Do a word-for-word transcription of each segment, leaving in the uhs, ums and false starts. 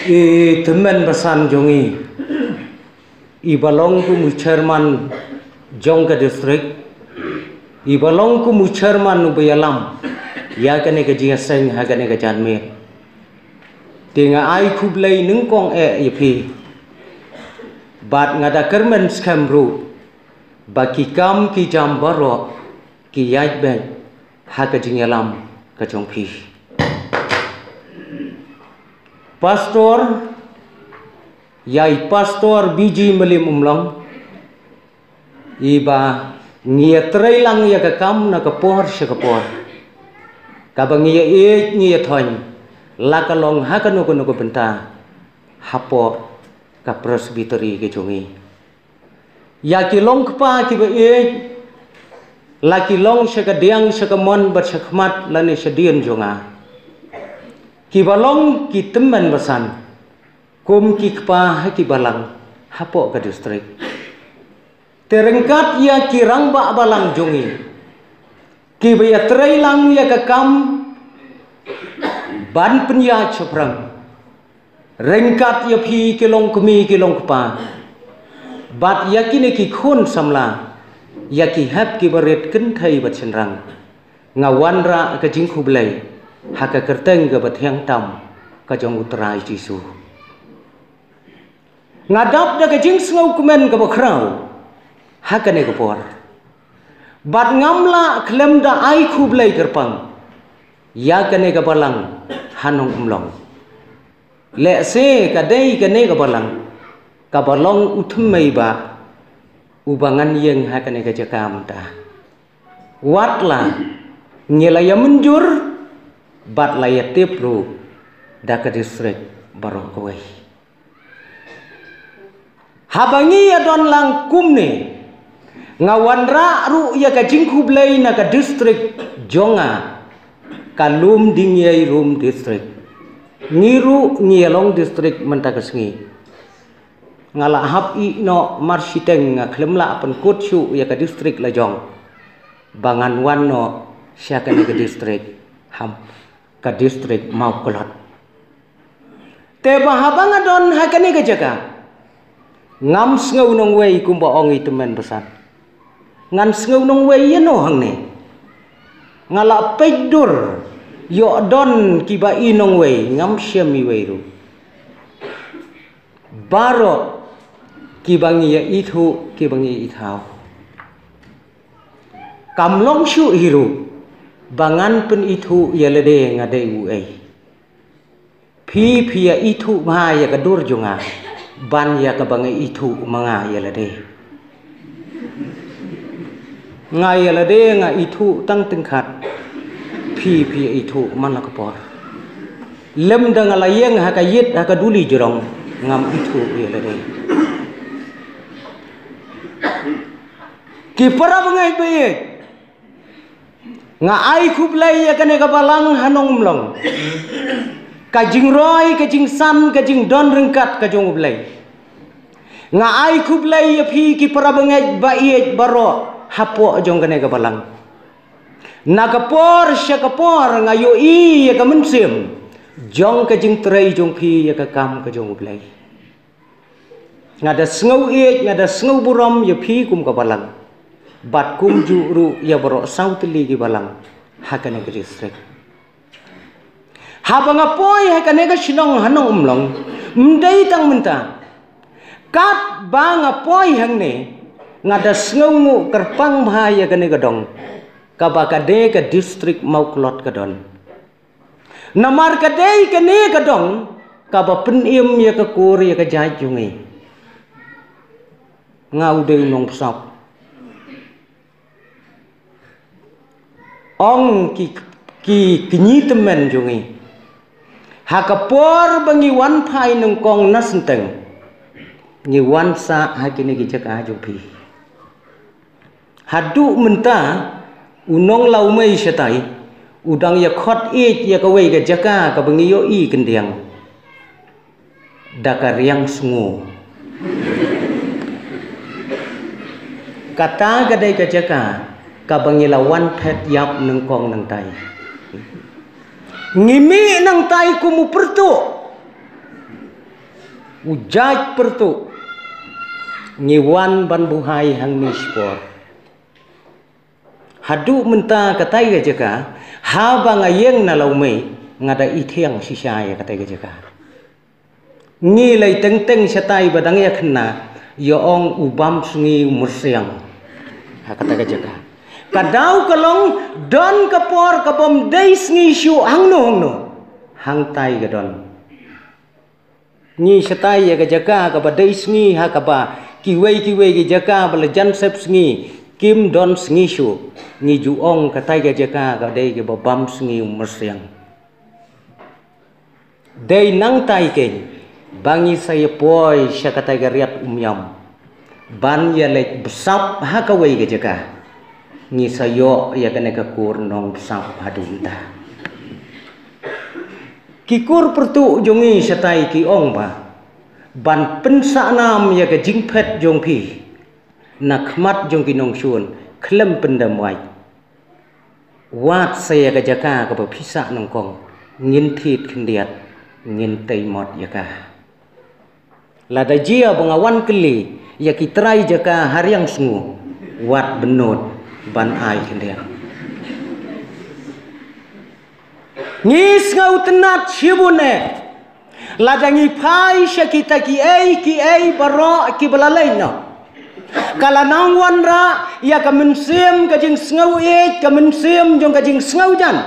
I tymmen basan jong i, i ba long kum u chairman jong ka district, i ba long kum u chairman u ba ïalam ïa kane ka jingïaseng ha kane ka janmiet. Te nga ai khublei nyngkong eh ïa phi. Bad nga da kyrmen skhem ruh ba ki kam ki jam baroh ki ïaid beit ha ka jingïalam ka jong phi. Pastor, ïa i Pastor B G Mylliem Umlong, i ba ngi ïatrei lang ïa ka kam na ka por sha ka por. Kaba ngi ïa ïeit ngi ïa thoiñ, la ka long ha kano kano ka bynta hapoh ka Presbytery ka jong i. Ïa ki long kpa ki ba ïeit, la ki long sha ka diang sha ka mon bad sha khmat lane sha dien jong nga, ki ba long ki tymmen basan kum ki kpa ha ki balang hapoh ka district. Te ryngkat ïa ki rangbah balang jong i, ki ba ïatrei lang ïa ka kam ban pynïaid shaphrang. Ryngkat ïa phi ki long kmie ki long kpa, bad ïa kine ki khun samla, ïa ki hep ki barit kynthei bad shynrang, nga wanrah ka jingkhublei ha ka kyrteng ka bathiang tam ka jong U Trai Jisu. Nga dap da ka jingsngew kmen ka bakhraw ha kane ka por. Bad ngam lah khlem da ai khublei kyrpang ïa kane ka balang ha Nongumlong. Lehse ka dei kane ka balang ka ba long u thymmei ba u ba ngan ïeng ha kane ka jaka mynta. Wat la ngi la ïa mynjur bad la ïa tip ruh da ka district baroh kawei. Haba ngi ïa don lang kumne, nga wanrah ruh ïa ka jingkhublei na ka district jong nga, ka Lumdiengjri Rum district. Ngi ruh ngi ïa long district mynta ka sngi. Nga la hap ïeh noh mar shiteng, nga khlem lah pynkut shuh ïa ka district la jong ba ngan wan noh sha kane ka district, ha ka district Mawklot. Te ba haba nga don ha kane ka jaka, ngam sngew nongwei kumba ong i tymmen basan. Ngan sngew nongwei ïa no hangne? Nga la peit dur, ïoh don ki ba i nongwei, ngam shem iwei ruh. Baroh ki ba ngi ïa ithuh, ki ba ngi ïa ithaw. Kam long shuh hi ruh ba ngan pynithuh ïa lade nga dei uei. Phi phi ïa ithuh bha ïa ka dur jong nga ban ïa kaba nga ithuh ma nga ïa lade. Nga ïa lade nga ithuh tang tyngkhat. Phi phi ïa ithuh man la ka por. Lem da nga la ïeng ha ka ïit ha ka duli jrong, ngam ithuh ïa lade. Ki para bangeit baieit, nga ai khublei ïa kane ka balang ha Nongumlong. Ka jingroi, ka jingsan, ka jingdon ryngkat ka jong U Blei. Nga ai khublei ïa phi ki para bangeit baieit baroh hapoh jong kane ka balang. Na ka por sha ka por nga ïohi ïa ka mynsiem jong ka jingtrei jong phi ïa ka kam ka jong U Blei. Nga da sngew ïeit, nga da sngew burom ïa phi kum ka balang. Bad kumjuh ruh ïa baroh saw tylli ki balang ha kane ka district. Haba nga poi ha kane ka shnong ha Nongumlong, ym dei tang mynta. Katba nga poi hangne, nga da sngewnguh kyrpang bha ïa kane ka dong, kaba ka dei ka district Mawklot ka don. Namar ka dei kane ka dong kaba pynim ïa ka kur ïa ka jait jong ngi. Nga u dei u nongpsap. Ong ki, ki kñi tymmen jong ngi, ha ka por ba ngi wan phai nyngkong na Synteng, ngi wan sah ha kine ki jaka jong phi. Haduh mynta u nonglawmei shatai u dang ïa khot ïeit ïa kawei ka jaka kaba ngi ïohi kyndiang da ka riang sngew. Kata ka dei ka jaka kaba ngi la wan phet ïap nyngkong nangtai. Ngi mih nangtai kum u pyrtuh. U jait pyrtuh. Ngi wan ban buhai hangne shipor. Haduh mynta katai ka jaka, haba nga ïeng na Lawmei, nga da ithiang shisha ïa katai ka jaka. Ngi lei teng teng shatai ba dang ïa khynnah, ïa ong u bam sngi u myrsiang. Ha katai ka jaka. Ka daw ka long, don ka por ka bym dei sngi shuh hangno hangno. Hangtai ka don. Ngi shatai ïa ka jaka kaba dei sngi ha kaba kiwei kiwei ki jaka ba la jan sep sngi kim don sngi shuh. Ngi ju ong katai ka jaka ka dei kaba bam sngi u myrsiang. Dei nangtai keiñ ba ngi sa ïa poi sha katai ka riat Umïam. Ban ïa leit bsap ha kawei ka jaka. Ngi sa ïoh ïa kane ka kur nongbsap haduh mynta. Ki kur pyrtuh jong ngi shatai ki ong ba ban pynsah nam ïa ka jingphet jong phi na khmat jong ki nongshun khlem pyndem wait. Wat sa ïa ka jaka kaba phi sah nyngkong ngin thied khyndiat ngin tei mot ïa ka. Lada jia ba nga wan kylli ïa ki trai jaka ha Riang Sngu, wat bynnud ban ai khyndiat. Ngi sngewtynnat shibun eh. Lada ngi phai sha kita kiei kiei baroh kiba la leit noh, ka la nang wanrah ïa ka mynsiem ka jingsngew ïeit, ka mynsiem jong ka jingsngew jan.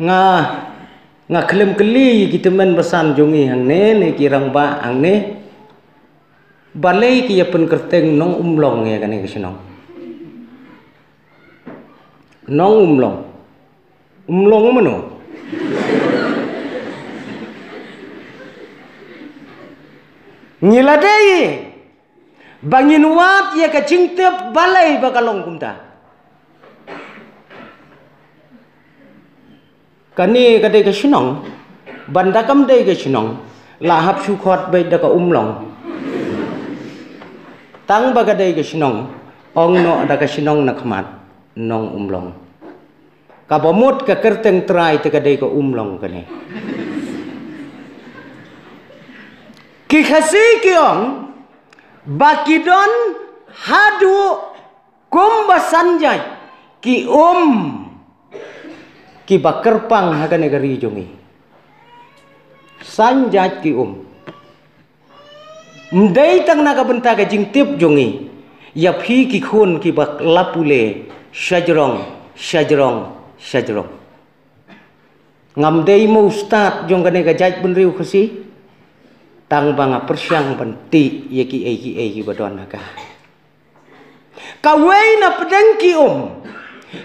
Nga, nga khlem kylli ki tymmen basan jong ngi hangne ne ki rangbah hangne. Balei ki ïa pynkyrteng Nongumlong ïa kane ka shnong? Nongumlong. Umlong mano? Ngi la dei ba ngin wad ïa ka jingtip balei ba ka long kumta. Kane ka dei ka shnong, ban da kam dei ka shnong, la hap shu khot beit da ka Umlong. Tang ba ka dei ka shnong, ong noh da ka shnong na khmat, Nongumlong. Kaba mut ka kyrteng trai te ka dei ka Umlong kane. Ki Khasi ki ong, ba ki don haduh kumba san jait ki um kiba kyrpang ha kane ka ri jong ngi. San jait ki um. Ym dei tang na ka bynta ka jingtip jong ngi ïa phi ki khun kiba la pule shajrong, shajrong, shajrong. Ngam dei mo u stad jong kane ka jaitbynriew Khasi. Tang ba nga pyrshang ban tip ïa kiei kiei kiba don ha ka. Kawei na pdeng ki um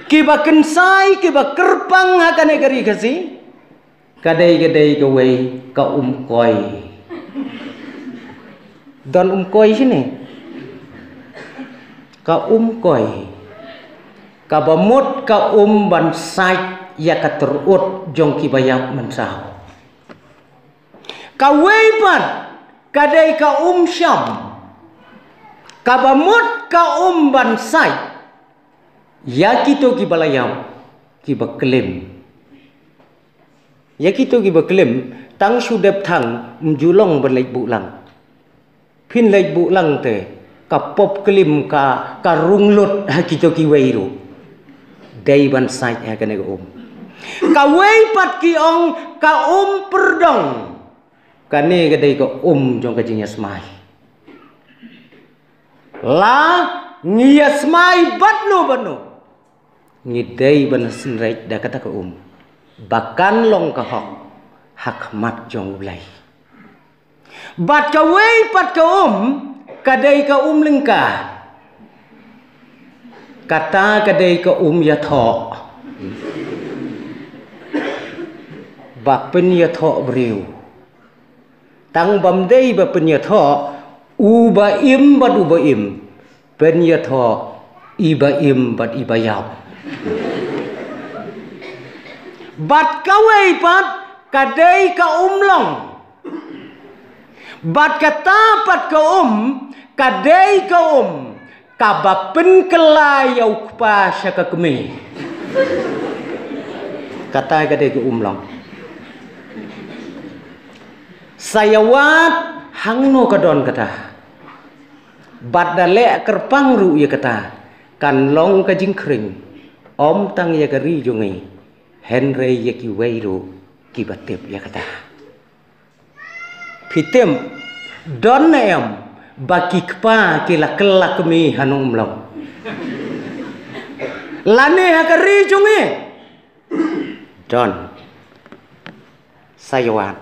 kiba kynsai kiba kyrpang ha kane ka ri Khasi. Ka dei, ka dei kawei ka um koi. Don um koi shane? Ka um koi. Kaba mut ka um ban sait ïa ka tyrut jong kiba ïap mynsaw. Kawei pat ka dei ka um sham. Kaba mut ka um ban sait ïa kito kiba la ïap, kiba klim. Ïa kito kiba klim, tang shu dep thang, ym ju long ban leit buh lang. Phin leit buh lang te, ka pop klim ka, ka rung lut ha kito kiwei ruh. Dei ban sait ha kane ka um. Kawei pat ki ong ka um pyrdong. Kane ka dei ka um jong ka jingïasmai. La ngi ïasmai bad no bad no. Ngi dei ban synreit da kata ka um ba kan long ka hok ha khmat jong U Blei. Bad kawei pat ka um ka dei ka um lyngka. Kata ka dei ka um ïathoh. Ba pynïathoh briew. Tang bym dei ba pynïathoh uba im bad uba im. Pynïathoh iba im bad iba ïap. Bad kawei pat ka dei ka um long. Bad kata pat ka um ka dei ka um kaba pynkylla ïa u kpa sha ka kmie. Kata ka dei ka um long. Sa ïa wad hangno ka don kata. Bad da leh kyrpang ruh ïa kata, kan long ka jingkhring, ym tang ïa ka ri jong ngi, hynrei ïa kiwei ruh kiba tip ïa kata. Phi tip, don ne em ba ki kpa ki la kylla kmie ha Nongumlong lane ha ka ri jong ngi? Don. Sa ïa wad.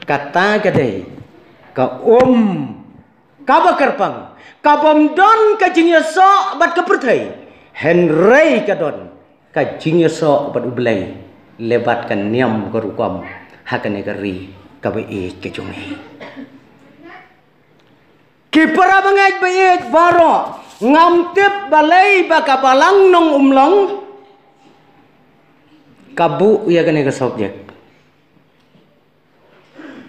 Kata ka dei ka um kaba kyrpang, ka bym don ka jingïasoh bad ka pyrthei, hynrei ka don ka jingïasoh bad U Blei leh bad ka niam ka rukom ha kane ka ri kaba ïeit ka jong ngi. Ki para bangeit ba ïeit baroh, ngam tip balei ba ka Balang Nongumlong ka buh ïa kane ka subject.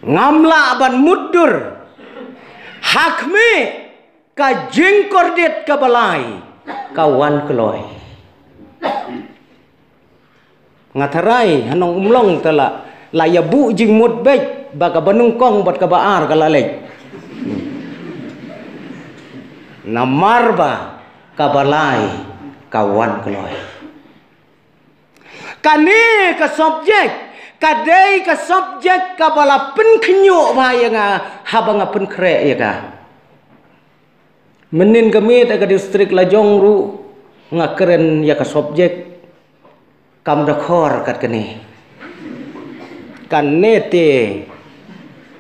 Ngam lah ban mutdur. Ha khmih, ka jingkordit kaba lai ka wan kloi. Nga tharai ha Nongumlong te la, la ïa buh jingmut beit ba kaba nyngkong bad kaba ar ka la leit. Namar ba kaba lai ka wan kloi. Kane ka subject ka dei ka subject kaba la pynkhynñiuh bha ïa nga haba nga pynkhreh ïa ka. Mynnin ka miet ha ka distrik la jong ruh nga kren ïa ka subject, kam da khor kat kane. Kane te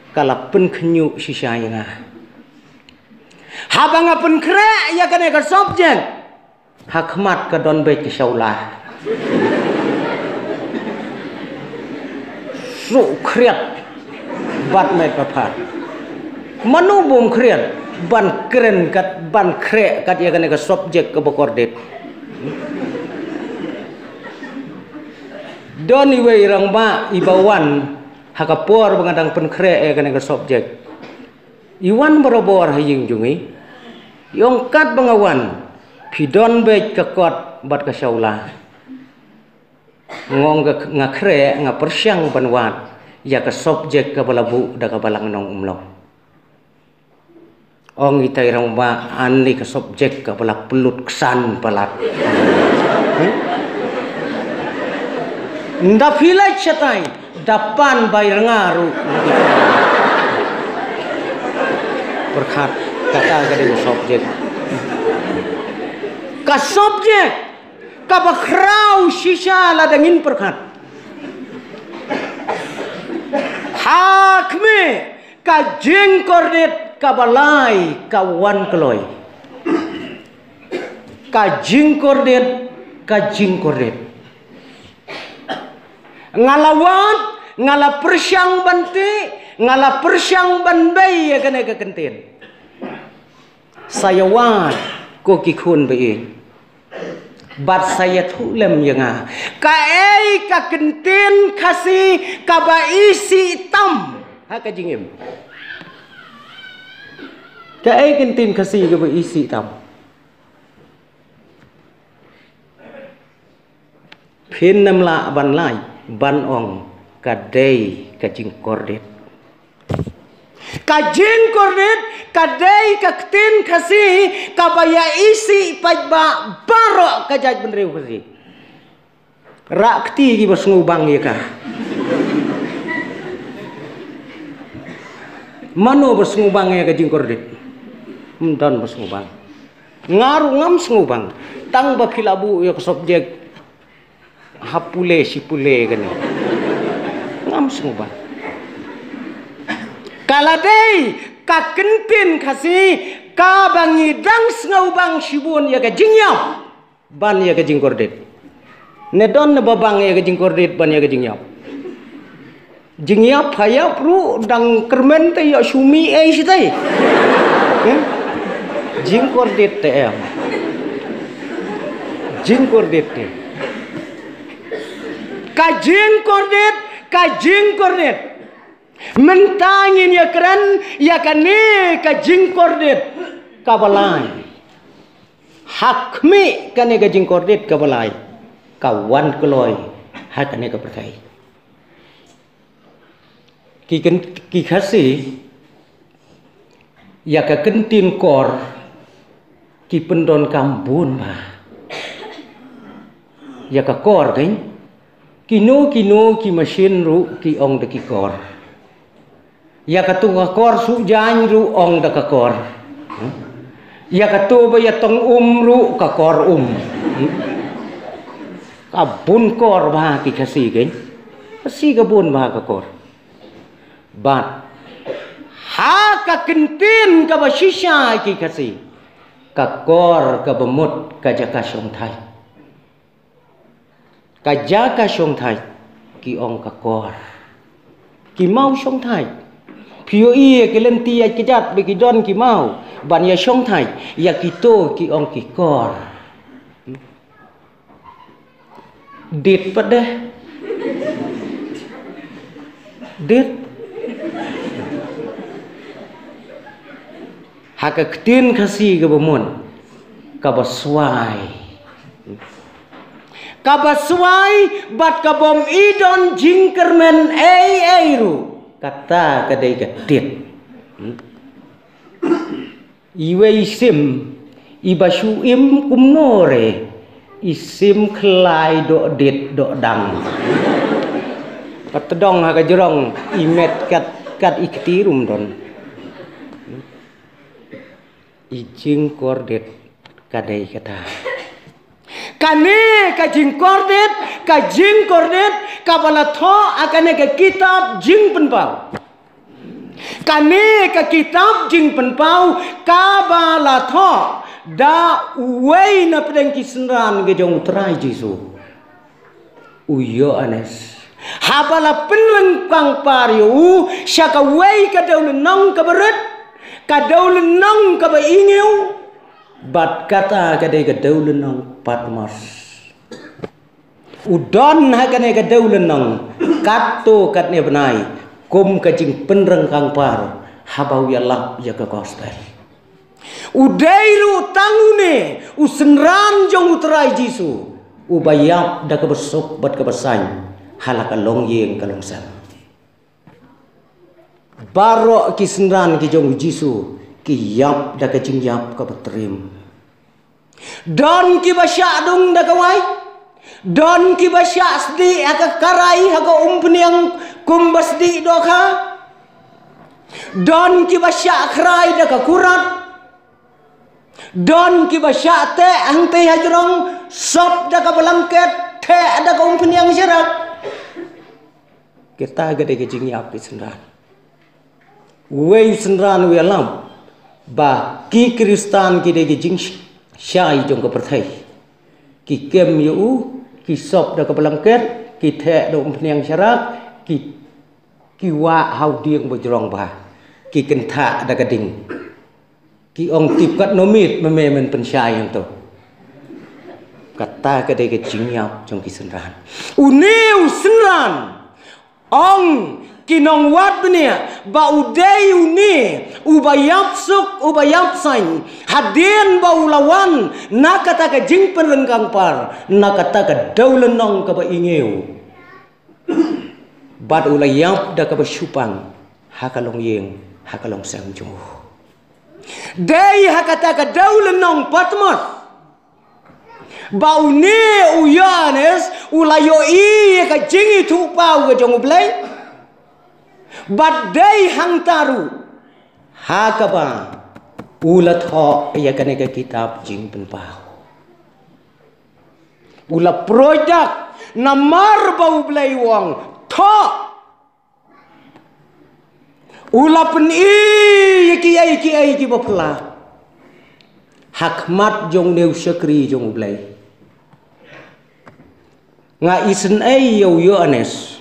ka la pynkhynñiuh shisha ïa nga. Haba nga pynkhreh ïa kane ka subject, ha khmat ka don beit ka shawla. Suk khriat bad met bapar. Mano bym khriat ban kren kat, ban khreh kat ïa kane ka subject kaba kordit. Don iwei i rangbah iba wan ha ka por ba nga dang pynkhreh ïa kane ka subject. I wan barabor ha ïing jong i. I ong katba nga wan, phi don beit ka kot bad ka shawla. Nga ong nga khreh, nga pyrshang ban wad ïa ka subject kaba la buh da ka Balang Nongumlong. Ong itai i rangbah, ani ka subject kaba la pynlut ksan palat. Hmm? Nda phi leit shatai, da pan bai rnga ruh. Pyrkhat, kata ka dei ka subject. Ka subject kaba khraw shisha lada ngin pyrkhat. Ha khmih, ka jingkordit kaba lai ka wan kloi. Ka jingkordit, ka jingkordit. Nga la wad, nga la pyrshang ban tih, nga la pyrshang ban bei ïa kane ka kyntien. Sa ïa wad, ko ki khun ba ïeit. Bad sa ïathuh lem ïa nga. Kaei ka kyntien Khasi kaba isih tam ha ka jingim? Kaei ka kyntien Khasi kaba isih tam? Phin ym lah ban lait ban ong ka dei ka jingkordit. Ka jingkordit ka dei ka ktien Khasi kaba ïa isih paidbah baroh ka jaitbynriew Khasi. Rah kti kiba sngewbang ïa ka. Mano ba sngewbang ïa ka jingkordit? Ym don ba sngewbang. Nga ruh ngam sngewbang. Tang ba ki la buh ïa ka subject ha pule shi pule kane. Ngam sngewbang. Ka la dei ka kyntien Khasi kaba ngi dang sngewbang shibun ïa ka jingïap ban ïa ka jingkordit. Ne don ne ba bang ïa ka jingkordit ban ïa ka jingïap? Jingïap ha ïap ruh dang kyrmen te ïa shu mih ei shitai. Hmm? Jingkordit te em. Jingkordit te. Ka jingkordit, ka jingkordit. Mynta ngin ïa kren ïa kane ka jingkordit kaba lai. Ha khmih kane ka jingkordit kaba lai ka wan kloi ha kane ka pyrthei. Ki kyn-, ki Khasi, ïa ka kyntien kor, ki pyndonkam bun bha. Ïa ka kor kein, kino kino ki mashin ruh ki ong da ki kor. Ïa kato ka kor suh jaiñ ruh ong da ka kor. Ïa kato ba ïa tong um ruh ka kor um. Ka bun kor bha ki Khasi kein. Khasi ka bun bha ka kor. Bad ha ka kyntien kaba shisha ki Khasi, ka kor kaba mut ka jaka shongthait. Ka jaka shongthait ki ong ka kor. Ki maw shongthait. Phi ïohi ïa ki lynti ïa ki jait ba ki don ki maw ban ïa shongthait, ïa kito ki ong ki kor. Dit pat deh. Dit. Ha ka ktien Khasi kaba mut, kaba swai. Kaba swai bad kabym i don jingkyrmen ei ei ruh. Kata ka dei ka dit. Iwei i sim, iba shu im kumno re, i sim khlaiñ doh dit doh dang. Pat tdong ha ka jrong, i met kat, kat i kti ruh ym don. I jingkordit ka dei kata. Kane ka jingkordit, ka jingkordit, kaba la thoh ha kane ka kitab Jingpynpaw. Kane ka kitab Jingpynpaw kaba la thoh da uwei na pdeng ki synran ka jong U Trai Jisu, u Ïoannis. Haba la pynryngkang par ïa u sha kawei ka dewlynnong kaba rit, ka dewlynnong kaba ingiew, bad kata ka dei ka dewlynnong Patmos. U don ha kane ka dewlynnong katto katne bnai kum ka jingpynryngkang par haba u ïalap ïa ka gospel. U dei ruh tang une u synran jong U Trai Jisu uba ïap da kaba suk bad kaba saiñ ha la ka longïing ka longsem. Baroh ki synran ki jong U Jisu ki ïap da ka jingïap kaba triem. Don kiba shah dung da ka wai. Don kiba shah sdieh ha ka karai ha ka umphniang kumba sdieh dohkha. Don kiba shah khrai da ka kurat. Don kiba shah teh hangtei hajrong, sop da ka blanket, theh da ka umphniang sharak. Kita ka dei ka jingïap ki synran. Uwei u synran u ïalap ba ki Khristan ki dei ki jingshai jong ka pyrthei. Ki kem ïa u, ki sop da ka blanket, ki theh da umphniang sharak, ki, ki wah ha u dieng ba jrong bha, ki kynthah da ka ding. Ki ong tip kat no miet ma me men pynshai hangto. Kata ka dei ka jingïap jong ki synran. Une u synran ong ki nongwad bniah ba u dei une uba ïap suk uba ïap saiñ hadien ba u la wan na kata ka jingpynryngkang par, na kata ka dewlynnong kaba ingiew. Bad u la ïap da kaba shu pang ha ka longïing ha ka longsem jong u. Dei ha kata ka dewlynnong Patmos ba une u Ïoannis u la ïohi ïa ka jingithuhpaw ka jong U Blei. Bad dei hangta ruh ha kaba u la thoh ïa kane ka kitab Jingpynpaw. U la projak namar ba U Blei u ong thoh. U la pyni ïa kiei kiei kiba phylla ha khmat jong une u shakri jong U Blei. Nga isynei ïa u Ïoannis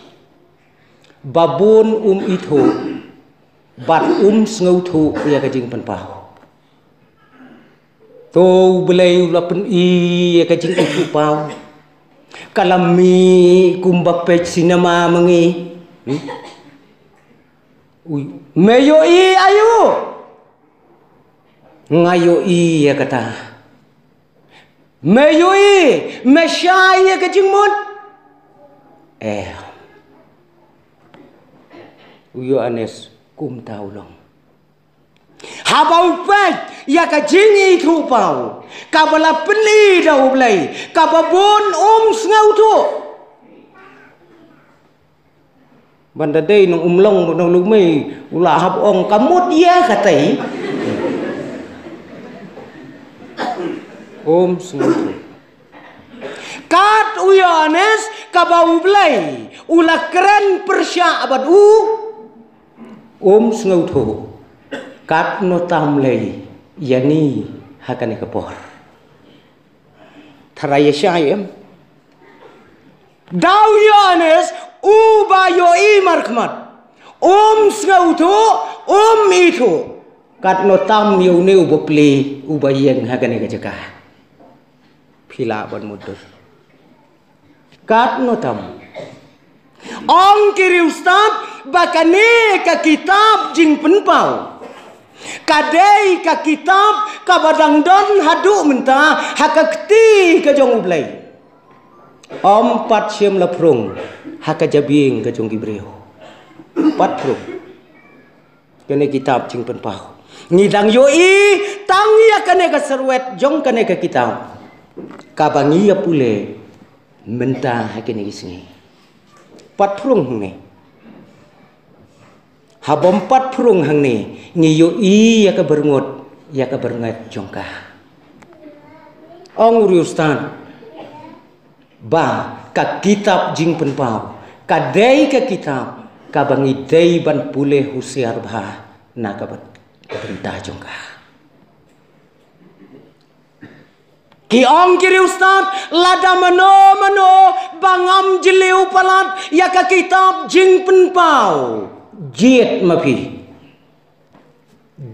ba bun um ithuh bad um sngewthuh ïa ka jingpynpaw. To U Blei u la pyni ïa ka jingithuhpaw. Ka la mih kumba peit sinema ma ngi. Hmm? Ui, me ïohi aïu? Nga ïohi ïa kata. Me ïohi, me shai ïa ka jingmut. Eh. U Ïoannis kumta u long. Haba u peit ïa ka jingithuhpaw kaba la pyni da U Blei, kaba bun um sngewthuh. Ban da dei nong um long, nong luk mei u la hap ong ka mut ïa ka tei. Um sngewthuh. Kat u Ïoannis kaba U Blei u la kren pyrshah bad u, um sngewthuh. Katno tam lei ïa ngi ha kane ka por. Tharai ïa shai em. Da u Ïoannis uba ïohi markhmat, um sngewthuh, um ithuh. Katno tam ïa une uba plie, uba ïeng ha kane ka jaka. Phi lah ban mutdur. Katno tam. Ong ki riewstad ba kane ka kitab Jingpynpaw ka dei ka kitab kaba dang don haduh mynta ha ka kti ka jong U Blei. Ym pat shym la phrung ha ka jabieng ka jong ki briew. Ym pat phrung. Kane kitab Jingpynpaw ngi dang ïohi tang ïa kane ka syrwet jong kane ka kitab kaba ngi ïa pule mynta ha kine ki sngi. Ym pat phrung hangne. Haba ym pat phrung hangne ngi ïohi ïa ka byrngut, ïa ka byrngut jong ka. Ong u riewstad ba ka kitab Jingpynpaw ka dei ka kitab kaba ngi dei ban pule husiar bha na ka byn-, ka bynta jong ka. Ki ong ki riewstad, lada mano mano ba ngam jylliew palat ïa ka kitab Jingpynpaw, jied ma phi.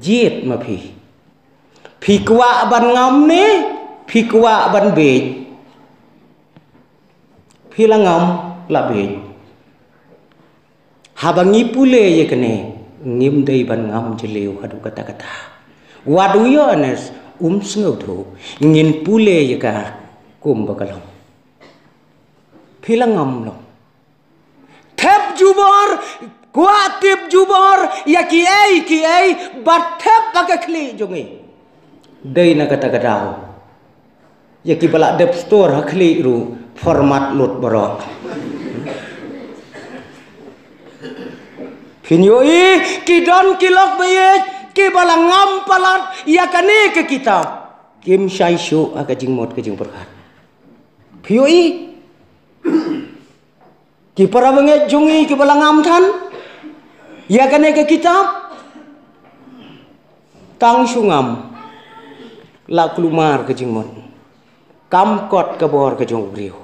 Jied ma phi. Phi kwah ban ngam ne phi kwah ban bieit? Phi la ngam la bieit. Haba ngi pule ïa kane ngim dei ban ngam jylliew haduh katta katta. Wat u Ïoannis um sngewthuh, ngin pule ïa ka kumba ka long. Phi la ngam long. Thep jubor, kwah tip jubor ïa kiei kiei, bad thep ha ka khlieh jong ngi. Dei na kata ka daw ïa kiba la dep store ha khlieh ruh format lut baroh. Phin ïohi ki don ki lok ba ïeit kiba la ngam palat ïa kane ka kitab. Kim shai shuh ha ka jingmut ka jingpyrkhat. Phi ïohi ki para bangeit jong ngi kiba la ngam than ïa kane ka kitab. Tang shu ngam, la kulmar ka jingmut. Kam kot ka bor ka jong u briew.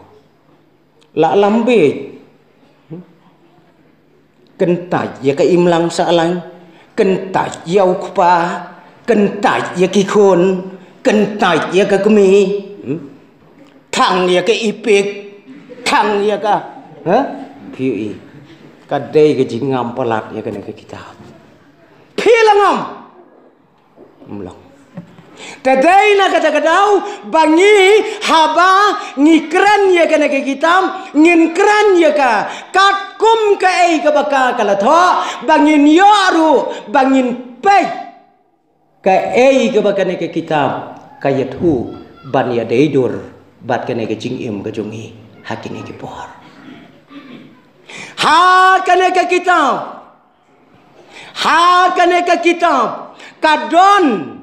La lam bieit. Kyntait ïa ka imlang sahlang, kyntait ïa u kpa, kyntait ïa ki khun, kyntait ïa ka kmie. Hmm? Thang ïa ka ipik, thang ïa ka, ha? Phi ïohi. Ka dei ka jingngam palat ïa kane ka kitab. Phi la ngam. Ym long. Te dei na kata ka daw ba ngi haba ngi kren ïa kane ka kitab, ngin kren ïa ka katkum kaei kaba ka ka la thoh, ba ngin ïoh ruh ba ngin peit kaei kaba kane ka kitab ka ïathuh ban ïadei dur bad kane ka jingim ka jong ngi ha kine ki por. Ha kane ka kitab, ha kane ka kitab ka don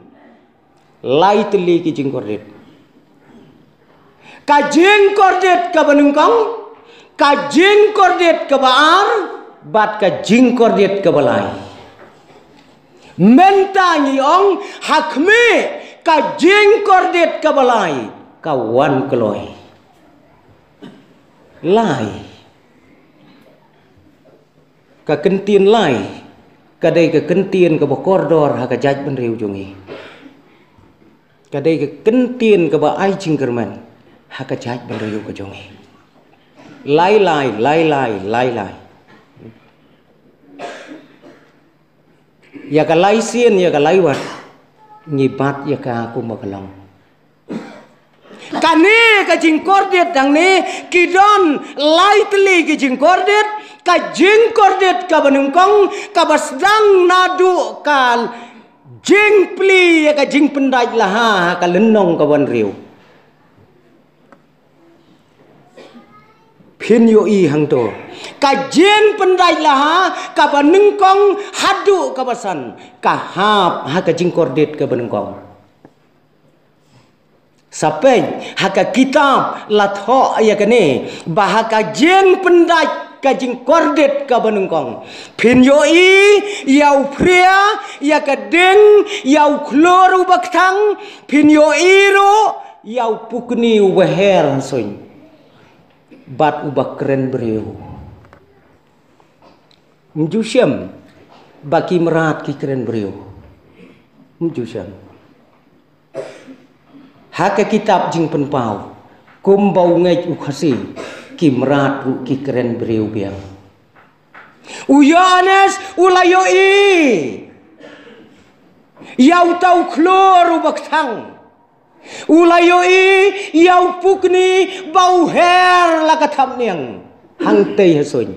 lai tylli ki jingkordit. Ka jingkordit kaba nyngkong, ka jingkordit kaba ar, bad ka jingkordit kaba lai. Mynta ngi ong ha khmih, ka jingkordit kaba lai ka wan kloi. Lai. Ka kyntien lai ka dei ka kyntien kaba kordor ha ka jaitbynriew jong ngi. Ka dei ka kyntien kaba ai jingkyrmen ha ka jaitbynriew ka jong ngi. Lai lai, lai lai, lai lai. Ïa ka lai sien, ïa ka lai wat ngi bat ïa ka kumba ka long. Kane ka jingkordit hangne ki don lai tylli ki jingkordit, Ka jingkordit kaba nyngkong, kaba sdang naduh ka jingplie ïa ka jingpyndait laha ha ka lynnong ka ban riew. Phin ïohi hangto. Ka jingpyndait laha, kaba nyngkong haduh kaba san, ka hap ha ka jingkordit kaba nyngkong. Sa peit, ha ka kitab la thoh ïa kane, ba ha ka jingpyndait ka jingkordit kaba nyngkong. Phin ïohi, ïa u phria, ïa ka ding, ïa u khlur uba kthang, phin ïohi ruh, ïa u pukni uba her ha suiñ. Bad uba kren briew. Ym ju shem, ba ki mrad ki kren briew. Ym ju shem. Ha ka kitab Jingpynpaw, kumba u ngeit u Khasi, ki mrad ruh ki kren briew biang. U Ïoannis, u la ïohi. Ïa uta u khlur uba kthang. U la ïohi, ïa u pukni, ba u her la ka thapniang. Hangtei ha suiñ.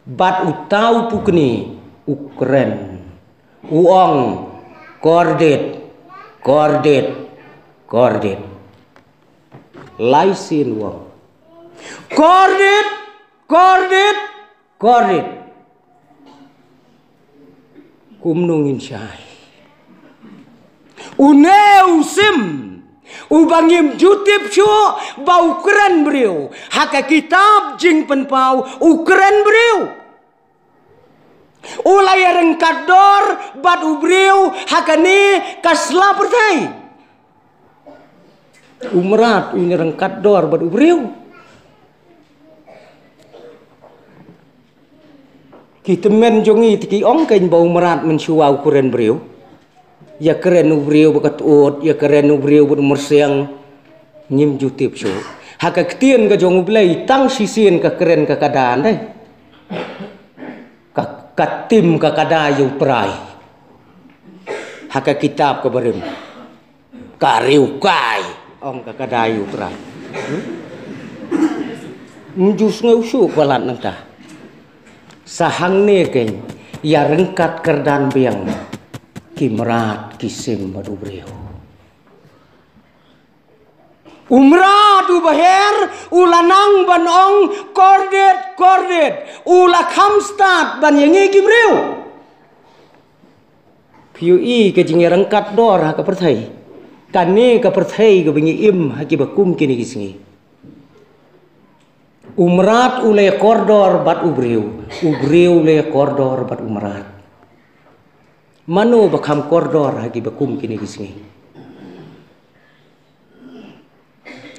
Bad uta u pukni, u kren. U ong, kordit, kordit, kordit. Lai sien u ong. Kordit, kordit, kordit. Kumno ngin shai. Une u sim. Uba ngim ju tip shuh, ba u kren briew. Ha ka kitab Jingpynpaw, u kren briew. U la ïaryngkat dor, bad u briew, ha kane ka sla pyrthei. U mrad, u ïaryngkat dor, bad u briew. Ki tymmen jong ngi te ki ong kein ba u mrad mynshuwa u kren briew. Ïa kren u briew bad ka tut, ïa kren u briew bad u myrseng. Ngim ju tip shuh. Ha ka ktien ka jong U Blei tang shisien ka kren ka kada ndei. Ka, ka tim ka kada ïa U Trai. Ha ka kitab ka barim. Ka riewkai, ong ka kada ïa U Trai. Hmm? Ym ju sngew shuh palat nangta. Sa hangne kein, ïaryngkat kyrdan biang, ki mrad, ki sim bad u briew. U mrad uba her, u la nang ban ong, kordit, kordit, u la kham stad ban ïa ngi ki briew. Phi ïohi ka jingïaryngkat dor ha ka pyrthei. Kane ka pyrthei kaba ngi im ha kiba kum kine ki sngi. U mrad u la ïakordor bad u briew, u briew u la ïakordor bad u mrad. Mano ba kham kordor ha kiba kum kine ki sngi.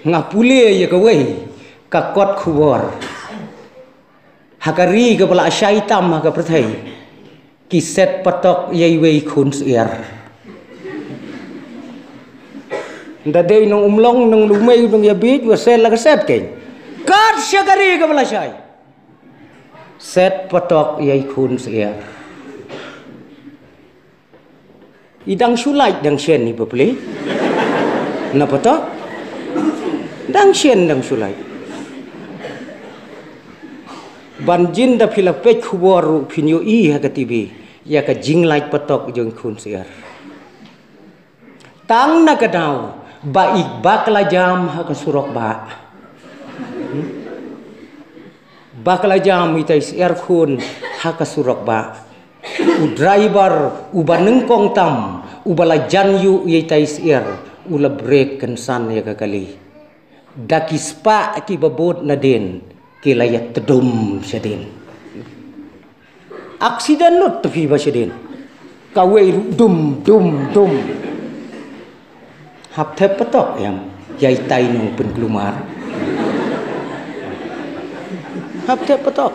Nga pule ïa kawei ka kot khubor. Ha ka ri kaba la shai tam ha ka pyrthei. Ki set patok ïa iwei khun syiar. Nda dei nong Umlong nong Lumei nong ïa bit wa set la ka set kein. Kat sha ka ri kaba la shai. Set patok ïa i khun syiar. I dang shu lait dang shen i bapli. Na patok. Dang shen dang shu lait. Ban jin da phi la peit khubor ruh phin ïohi ha ka T V. Ïa ka jinglait patok jong khun syiar. Tang na ka daw ba i bakla jam ha ka surok ba. Hmm? Bakla jam ita i syiar khun ha ka surok ba. U driver uba nyngkong tam uba la jan ïuh ïa ita i syiar u la brake kynsan ïa ka kali. Da ki spah kiba bud nadien ki la ïa tdum shadien. Accident lut te phi ba shadien. Kawei ruh dum dum dum. Hap thep patok ïam. Ïa itai nong pynkulmar. Hap thep patok.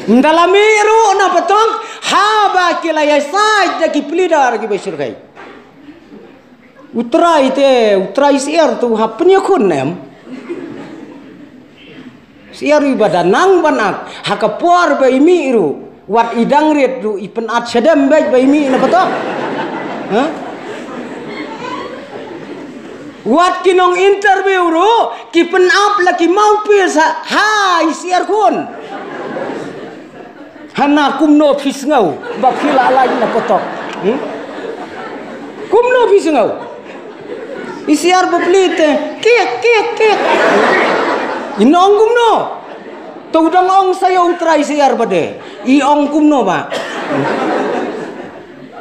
Nda la mih ruh na patok haba ki la ïa sait da ki pleader kiba shyrkhei. U trai te, u trai syiar te u hap pynïakhun em. Syiar i ba da nang ban at ha ka por ba i mih ruh wat i dang rit ruh i pynat shadem beit ba i mih na patok. Ha? Wat ki nong interview ruh ki pynap la ki mouthpiece ha, ha i syiar khun. Hana kumno phi sngew ba phi la lait na potok? Hmm? Kumno phi sngew? I syiar bapli te, kiek, kiek, kiek. I nong kumno? To u dang ong sa ïa u trai syiar bade. I ong kumno ba?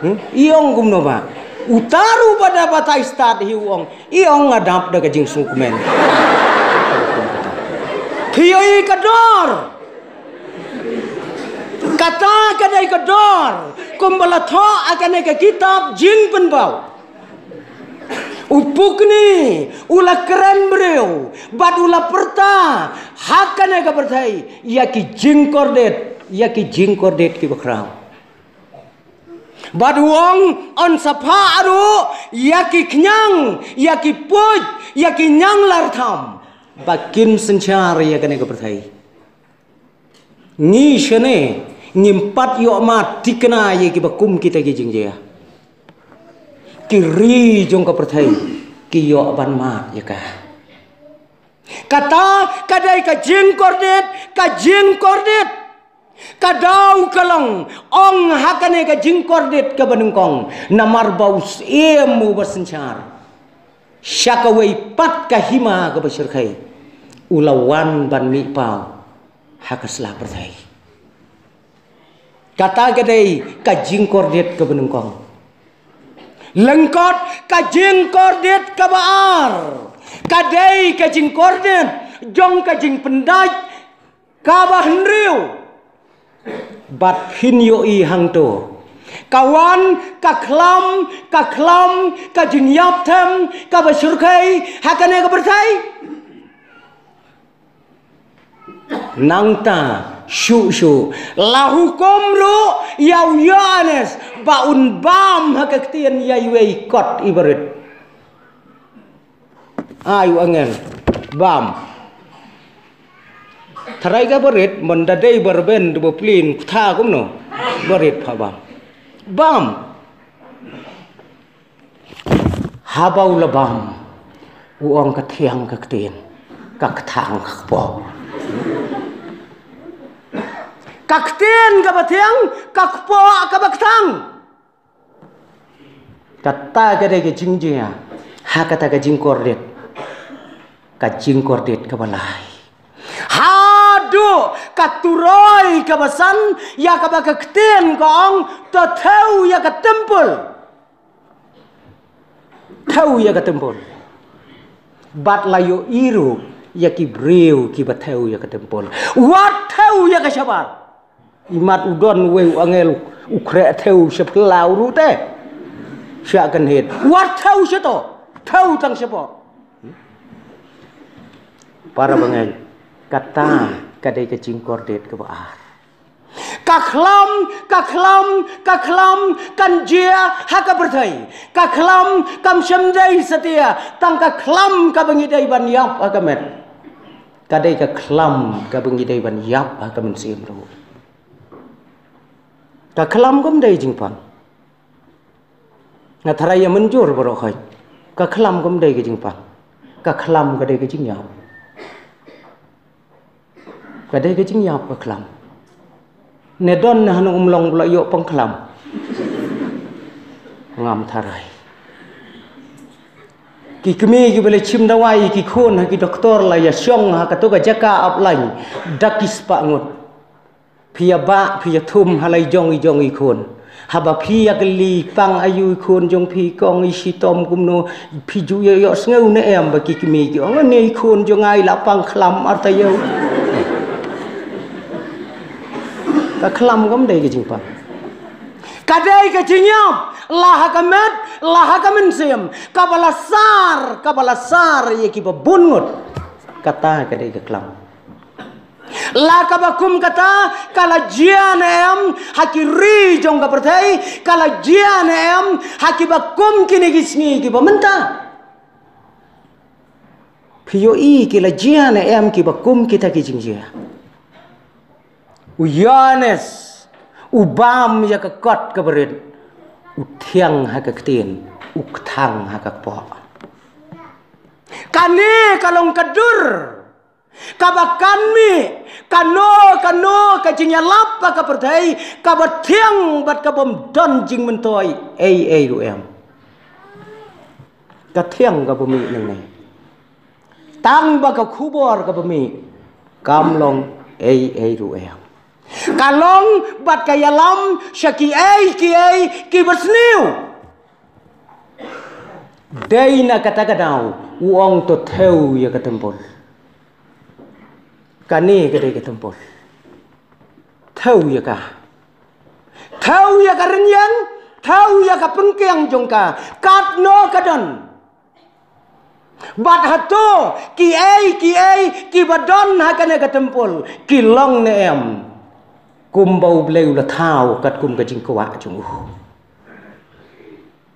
Hmm? I ong kumno ba? Uta ruh ba da batai stad hi u ong. I ong nga dap da ka jingsngewkmen. Phi ïohi ka dor. Kata ka dei ka dor. Kumba la thoh ha kane ka kitab Jingpynpaw. U pukni, u la kren briew, bad u la pyrta, ha kane ka pyrthei, ïa ki jingkordit, ïa ki jingkordit kiba khraw. Bad u ong yn sa phah ruh ïa ki khñiang, ïa ki puit, ïa ki ñianglartham, ba kin synshar ïa kane ka pyrthei. Ngi shane ngim pat ïoh mad thikna ïa kiba kum kita ki jingjia. Ki ri jong ka pyrthei ki ïoh ban mad ïa ka. Kata ka dei ka jingkordit, ka jingkordit. Ka daw ka long, ong ha kane ka jingkordit kaba nyngkong, namar ba u Syiem uba synshar sha kawei pat ka hima kaba shyrkhei, u la wan ban mih paw ha ka sla pyrthei. Kata ka dei ka jingkordit kaba nyngkong. Lyngkot ka jingkordit kaba ar, ka dei ka jingkordit jong ka jingpyndait kaba hynriew. Bad phin ïohi hangto, ka wan ka khlam, ka khlam ka jingïap them kaba shyrkhei ha kane ka pyrthei. Nangta shuh shuh la hukum ruh ïa u Ïoannis ba un bam ha ka ktien ïa iwei i kot iba rit. Ai u angel, bam. Tharai kaba rit, mynta dei ba rben, ba plin, kata kumno? Ba rit pha bam. Bam. Haba u la bam, u ong ka thiang ka ktien, ka kthang ka kpoh. Ka ktien kaba thiang, ka kpoh kaba kthang. Kata ka dei ka jingjia ha kata ka jingkordit, ka jingkordit kaba lai. Haduh ka turoi kaba san, ïa kaba ka ktien ka ong, to thew ïa ka templ. Thew ïa ka templ. Bad la ïohi ruh ïa ki briew kiba thew ïa ka templ. Wat thew ïa ka shabar. Imat u don uwei u angel u khreh thew sha phyllaw ruh te. Sha kan het. Wat thew sha to. Thew tang sha pok. Para bangeit, kata ka dei ka jingkordit kaba ar. Ka khlam, ka khlam, ka khlam kan jia ha ka pyrthei. Ka khlam kam shym dei satia, tang ka khlam kaba ngi dei ban ïap ha ka met. Ka dei ka khlam kaba ngi dei ban ïap ha ka mynsiem ruh. Ka khlam kam dei jingpang. Nga tharai ïa mynjur baroh khoit. Ka khlam kam dei ka jingpang. Ka khlam ka dei ka jingïap. Ka dei ka jingïap ka khlam. Ne don ne hanu um long ba la ïoh pang khlam. Ngam tharai. Ki kmie kiba la shim dawai ki khun ha ki doktor la ïa shong ha kato ka jaka ap lain da ki spah ngut. Phi ïa bah, phi ïa thum ha la i jong i jong i khun. Haba phi ïa kylli pang aïu i khun jong phi, kong i shitom kumno, phi ju ïoh, ïoh sngew ne em ba ki kmie ki ong ne i khun jong nga i la pang khlam ar taïew. Ka khlam kam dei ka jingpang. Ka dei ka jingïap, la ha ka met, la ha ka mynsiem, kaba la sar, kaba la sar ïa kiba bun ngut. Kata ka dei ka khlam. La kaba kum kata, ka la jia ne em ha ki ri jong ka pyrthei, ka la jia ne em ha kiba kum kine ki sngi kiba mynta. Phi ïohi ki la jia ne em kiba kum kita ki jingjia. U Ïoannis u bam ïa ka kot kaba rit, u thiang ha ka ktien, u kthang ha ka kpoh. Kane ka long ka dur kaba kan mih, kano kano ka jingïalap ha ka pyrthei kaba thiang bad kabym don jingmyntoi ei ei ruh em. Ka thiang kaba mih nangne. Tang ba ka khubor kaba mih kam long ei ei ruh em. Ka long bad ka ïalam sha kiei kiei kiba sniew. Dei na kata ka daw u ong to thew ïa ka templ. Kane ka dei ka templ. Thew ïa ka. Thew ïa ka rynïeng, thew ïa ka pynkiang jong ka. Katno ka don. Bad hato kiei kiei kiba don ha kane ka templ ki long ne em kumba U Blei u la thaw katkum ka jingkwah jong u?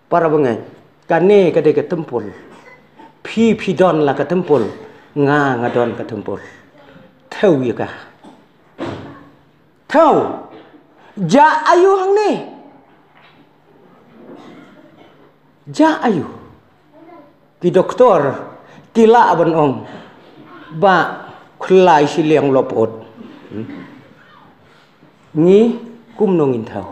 Para bangeit, kane ka dei ka templ. Phi phi don la ka templ, nga nga don ka templ. Thew ïa ka. Thew. Jah aïu hangne? Jah aïu? Ki doktor ki lah ban ong ba khlai shiliang lop ot. Hmm? Ngi kumno ngin thew?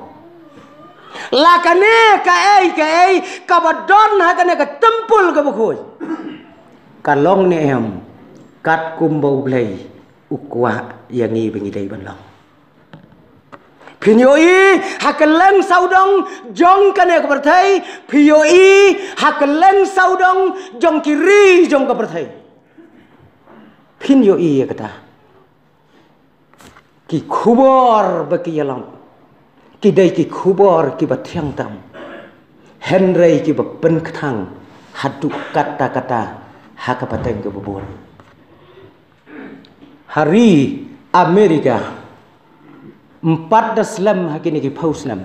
La kane kaei kaei kaba don ha kane ka templ kaba khuid ka long ne em katkum ba U Blei u kwah ïa ngi ba ngi dei ban long? Phin ïohi ha kylleng sawdong jong kane ka pyrthei, phin ïohi ha kylleng sawdong jong ki ri jong ka pyrthei. Phin ïohi ïa kata. Ki khubor ba ki ïalam ki dei ki khubor kiba thiang tam, hynrei kiba pynkthang haduh katta katta ha ka pateng kaba bun. Ha ri Amerika, em pat da slem ha kine ki phew snem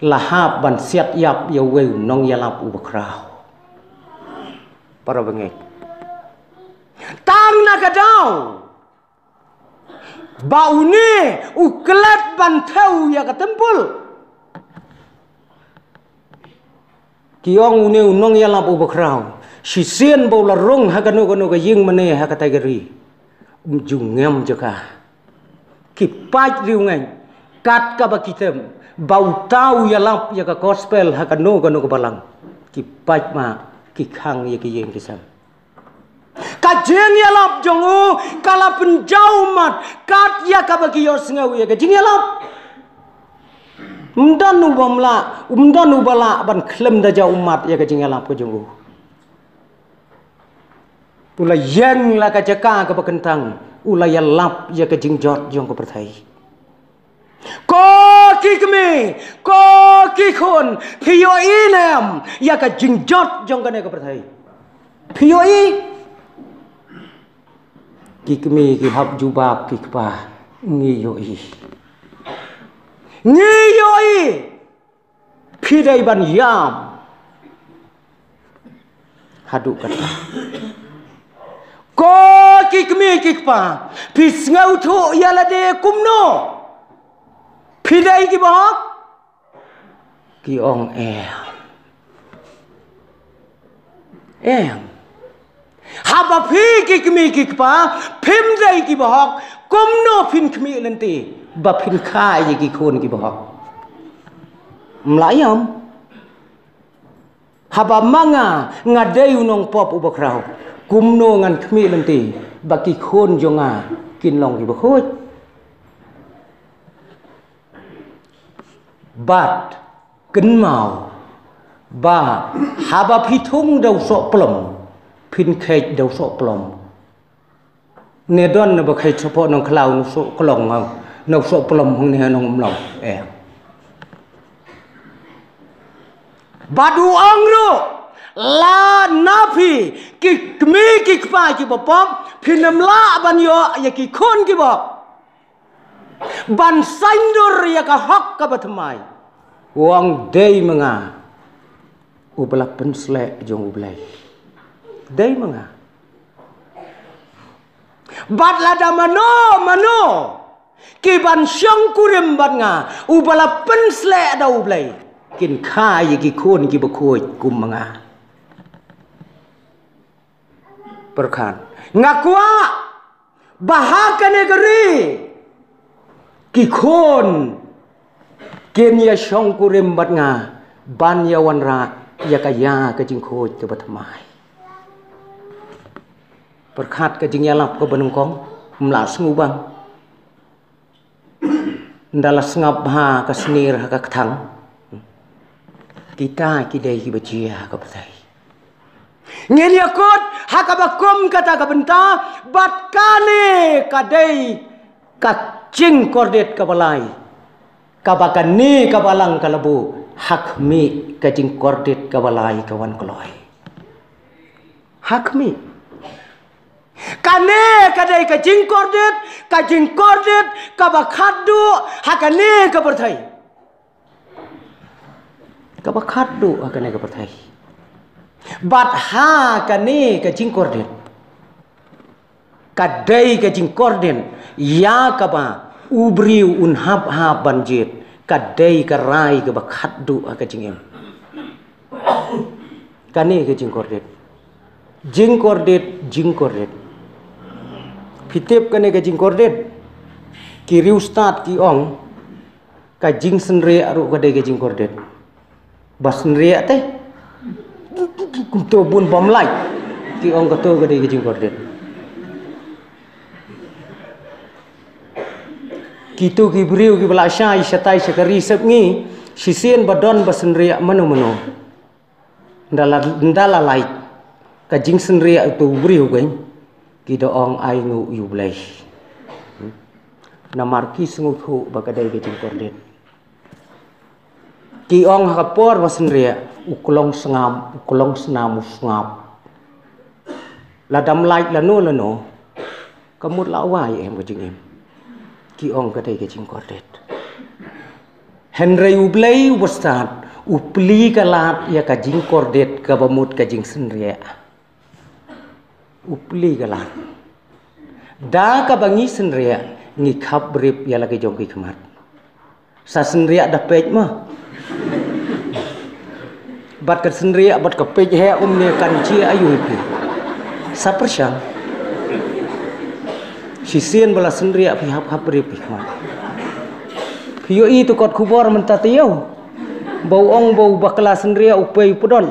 la hap ban siat ïap ïa uwei u nongïalap uba khraw. Para bangeit, tang na ka daw ba une u klet ban thew ïa ka templ. Ki ong une u nongïalap uba khraw, shisien ba u la rung ha kano kano ka ïing mane ha kata ka ri, um ju ngem jaka. Ki pait riewngeit kat kaba ki tem ba uta u ïalap ïa ka gospel ha kano kano ka balang. Ki pait ma ki khang ïa ki ïing ki sem. Ka jingïalap jong u ka la pynjaw ummat kat ïa kaba ki ïohsngew ïa ka jingïalap. Ym don u bym lah, ym don uba lah ban khlem da jaw ummat ïa ka jingïalap ka jong u. U la ïeng la ka jaka kaba kyntang, u la ïalap ïa ka jingjot jong ka pyrthei. Ko ki kmie, ko ki khun, phi ïohi ne em ïa ka jingjot jong kane ka pyrthei? Phi ïohi? Ki kmie ki hap jubab, ki kpa, ngi ïohi. Ngi ïohi. Phi dei ban ïam haduh katta. Ko ki kmie ki kpa, phi sngewthuh ïa lade kumno? Phi dei ki bahok? Ki ong em. Em. Haba phi ki kmie ki kpa phim dei ki bahok, kumno phin khmih lynti ba phin kha ïa ki khun ki bahok? Ym lah ïam. Haba ma nga nga dei u nongpop uba khraw, kumno ngan khmih lynti ba ki khun jong nga kin long kiba khuid? Bad kynmaw ba haba phi thung da u sohplom, phin kheit da u sohplom. Ne don na ba kheit shapoh Nongkhlaw na u sohklong, na u sohplom hangne ha Nongmlaw. Eh. Bad u ong ruh, la na phi ki kmie ki kpa kiba pop, phin ym lah ban ïoh ïa ki khun kiba ban saiñdur ïa ka hok kaba thymmai. U ong dei ma nga uba la pynsleh jong U Blei. Dei ma nga. Bad lada mano mano ki ban shongkurim bad nga, uba la pynsleh da U Blei, kin kha ïa ki khun kiba khuid kum ma nga. Pyrkhat. Nga kwah ba ha kane ka ri ki khun kin ïa shongkurim bad nga ban ïa wanrah ïa ka ïa ka jingkhuid kaba thymmai. Pyrkhat ka jingïalap kaba nyngkong, ym lah sngewbang. Ynda la sngap ha ka snier ha ka kthang, kita ki dei kiba jia ha ka pyrthei. Ngin ïakut ha kaba kum kata ka bynta, bad kane ka dei ka jingkordit kaba lai, kaba kane ka balang ka la buh. Ha khmih, ka jingkordit kaba lai ka wan kloi. Ha khmih. Kane ka dei ka jingkordit, ka jingkordit kaba khatduh ha kane ka pyrthei. Kaba khatduh ha kane ka pyrthei. Bad ha kane ka jingkordit, ka dei ka jingkordit ïa kaba u briew un hap hap ban jied. Ka dei ka rai kaba khatduh ha ka jingim. Kane ka jingkordit. Jingkordit, jingkordit. Phi tip kane ka jingkordit? Ki riewstad ki ong ka jingsynriah ruh ka dei ka jingkordit. Ba synriah te, to bun bam lai. Ki ong kato ka dei ka jingkordit. Kito ki briew kiba la shai shatai sha ka ri sepngi, shisien ba don ba synriah mano mano. Ynda la, ynda la lait ka jingsynriah uto u briew kein, ki da ong ainguh ïa U Blei. Namar ki sngewthuh ba ka dei ka jingkordit. Ki ong ha ka por ba synriah, u klong sngap, u klong snam u sngap. Lada ym lait lano lano, ka mut la wai em ka jingim. Ki ong ka dei ka jingkordit. Hynrei U Blei uba stad, u plie ka lad ïa ka jingkordit kaba mut ka jingsynriah. U plie ka lad. Da kaba ngi synriah, ngi khap brip ïa la ki jong ki khmat. Sa synriah da peit ma. Bad ka synriah bad ka peit hi um ne kan jia aïu phi. Sa pyrshang. Shisien ba la synriah phi hap hap brip phi khmat. Phi ïohi tu kot khubor mynta taïew. Ba u ong ba u bakla synriah u pei u pdon.